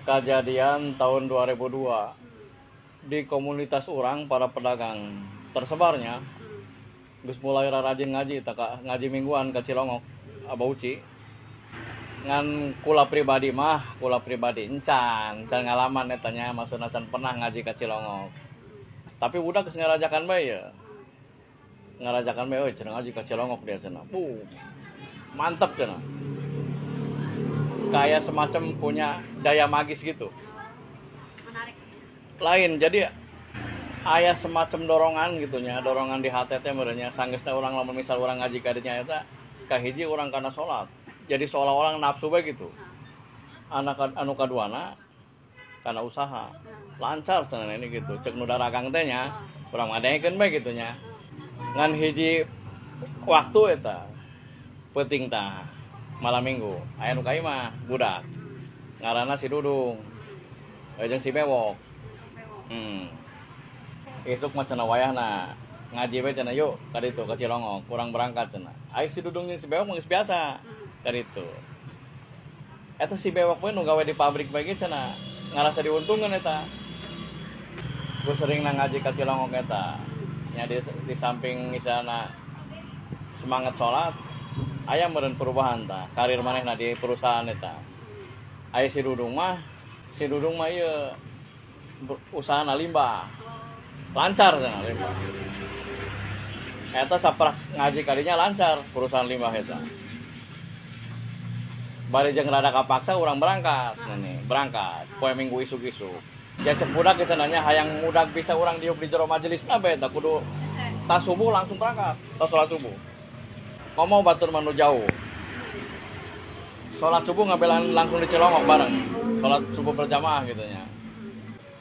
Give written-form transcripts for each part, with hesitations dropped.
Kejadian tahun 2002 di komunitas orang para pedagang tersebarnya geus mulai rarajin ngaji tak ngaji mingguan ke Cilongok Abah Uci. Ngan kula pribadi mah, kula pribadi encan can ngalaman eta nya, maksudna can pernah ngaji ka Cilongok. Tapi budak geus ngarajakan bae ya. Ngarajakan bae euy cenah ngaji ka Cilongok dia cenah. Mantep cenah. Kayak semacam punya daya magis gitu. Menarik. Lain, jadi aya semacam dorongan gitu nya, dorongan di hati teh meureun nya sanggeusna urang lamun misal urang ngaji ka dinya eta kahiji urang kana salat. Jadi seolah-olah nafsu bae gitu. Anak anu kaduana kana usaha. Lancar cenah ini gitu. Cek nu daragang teh nya, urang ngadengekeun bae gitu nya. Ngan hiji waktu eta peuting tah malam minggu aya nu ka imah budak. Ngaranna si Dudung. Jeung si Bewok. Isuk mah cenah wayahna ngaji we cenah yuk ka ditu ka Cilongok, kurang berangkat cenah. Ai si Dudung jeung si Bewok mah geus biasa ka ditu. Eta si Bewok we nu gawe di pabrik bae ge cenah ngarasa diuntungkeun eta. Gua sering ngaji ka Cilongok eta. Nya di samping misalna semangat salat, aya meureun perubahan tah karir manehna di perusahaan eta. Aya si Dudung mah ieu usahana limbah. Lancar cenah limbah. Eta saprak ngaji kadinya lancar perusahaan limbah eta. Bari jeung rada kapaksa urang berangkat nih, berangkat poe minggu isuk-isuk. Ya cek budak geus nanya hayang mudak bisa urang diuk di jero majelisna bae eta kudu tas subuh langsung berangkat, tas salat subuh. Komo batur mah nu jauh. Salat subuh ngabelan langsung di Cilongok bareng. Salat subuh berjamaah gitu nya.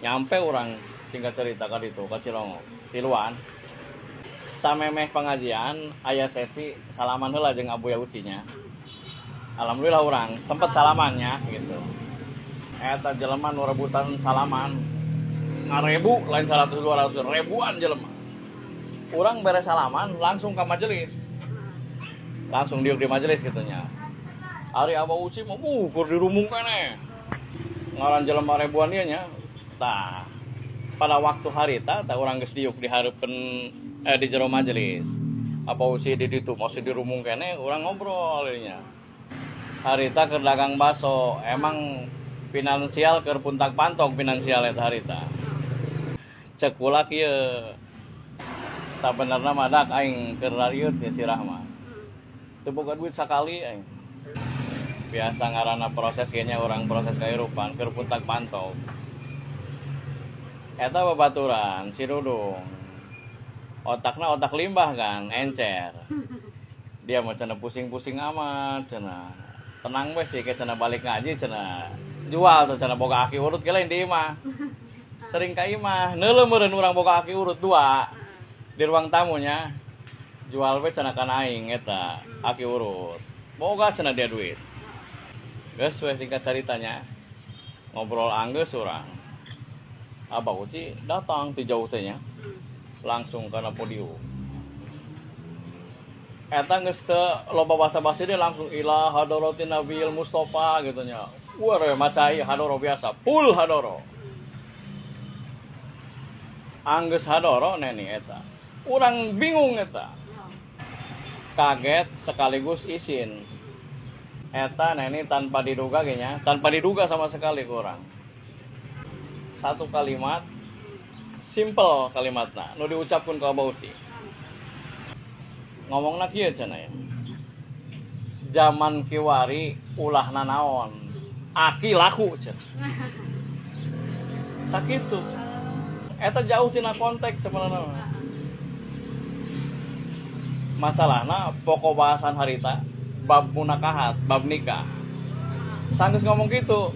Nyampe urang singkat cerita ka ditu ka Cilongok, tiluan. Samemeh pengajian aya sesi salaman heula jeung Abuya Ucinya. Alhamdulillah urang sempet salamannya gitu. Eta jelema nu rebutan salaman. Ngarebu lain 100 200 ribuan jelema. Urang beres salaman langsung ke majelis. Langsung diuk di majelis gitu nya. Ari Abah Uci mah keur dirumung keneh. Ngaran jelema ribuan ieu nya. Tah, pada waktu harita tah urang geus diuk di hareupeun di jero majelis. Abah Uci di ditu masih dirumung keneh, urang ngobrol ieu nya. Harita keur dagang baso, emang finansial keur puntak pantong finansial eta harita. Cek kula kieu. Sabenerna mah dak aing keur rariut ya si Rahma. Teu boga duit sakali aing. Biasa ngaranna proses ieu nya urang proses kahirupan keur puntak pantong. Eta babaturan si Dudung. Otakna otak limbah kan, encer. Dia mah cenah pusing-pusing amat cenah. Tenang we sih cenah balik ngaji cenah. Jual tuh cenah boga aki urut ge lain di imah. Sering ka imah, neuleuh meureun urang boga aki urut dua di ruang tamunya. Jual we cenah kana aing eta aki urut. Boga cenah dia duit. Geus we singkat caritanya. Ngobrol anggeus urang. Abah Uci datang ti jauh teh nya. Langsung kana podium. Eta geus teu loba basa-basi dia langsung ila hadaratin Nabil Mustafa gitu nya. Wah, macai hadoro biasa, full hadoro. Anggeus hadoro neni eta. Urang bingung eta. Kaget sekaligus isin. Eta neni tanpa diduga ge nya, tanpa diduga sama sekali ku urang. Satu kalimat simple kalimatna nu diucapkeun ku Abah Uci. Ngomongna kieu cenah ya. Zaman kiwari ulah nanaon, aki laku cenah. Sakitu. Eta jauh tina konteks sebenarnya. Masalahna pokok bahasan harita bab munakahat, bab nikah. Sanggeus ngomong gitu,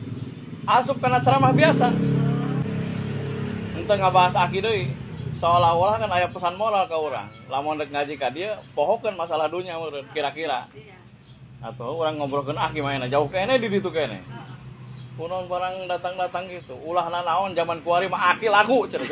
asup kana ceramah biasa. Henteu ngabahas aki deui. Seolah-olah kan aya pesan moral ka urang. Lamun rek ngaji ka dieu, pohokeun masalah dunya meureun kira-kira. Atau urang ngobrolkeun aki mah jauh keneh di ditu keneh. Kunaon barang datang-datang gitu. Ulah nanaon zaman kuari mah aki laku cenah.